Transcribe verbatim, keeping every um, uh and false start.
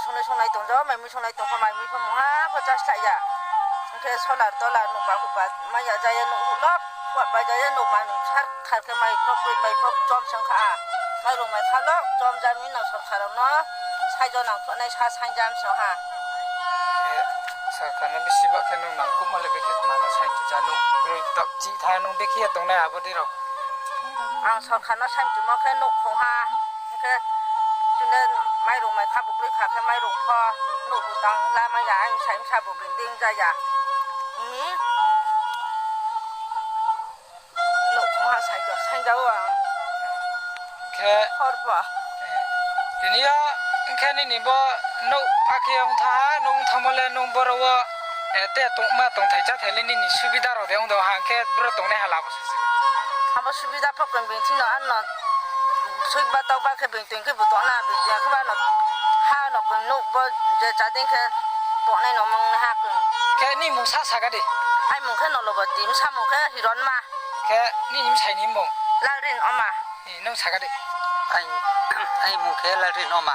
Songnai songnai tongjago, mai mui songnai tongkha, mai mui pho mungha pho chas khlaiya. Hwnkhe solar tolar nokbar hukbar maya jaya, nok huklok huklok pai jaya, nok manwi sar kharkhe mai phok twi mai phok chom se wngkha. Mairung mai khalok chom jami no sorkar rokno saijo nangkuknai sa sangjam se wngha. Eh, sorkar no bisi ba khe nwng nangkukma le bekhe tma no sainti ja, nwng kwrwi tok chih tha nwng bekhe ya tongnai abo dei rok. Ang sorkar no sainti mo khe nuk khong ha. Hwnkhe chini mairung mai kha, bukrwi kha khe mairung pho nuk bwtang lama ya, ang sai msa bo binding jaya. Ni nuk khong ha sai jok, sai jago ang. Hwnkhe hor pho. Tini o hwnkhe nini bo nuk akhe wng tha ha, nuk wng thangmo le nwng boro o, eh, te tongma tongthai chathai le nini subida rok de wng do ha, hwnkhe boro tongnai ha labo se. Abo subida pho kwrwng bini thino ano. Sui ba tok ba khe bini twi khe bo tongna, bini twi khe bo ano ha no kwrwng nuk bo je chading khe tongnai no mung ha kwrwng. Khe ni mung sa saga di. Ai mung khe Noloboti, msa mung khe Hironma. Khe ni msai ni mung? Lalrin Oma. Ni nung saga di. Ai, ai mung khe Lalrin Oma.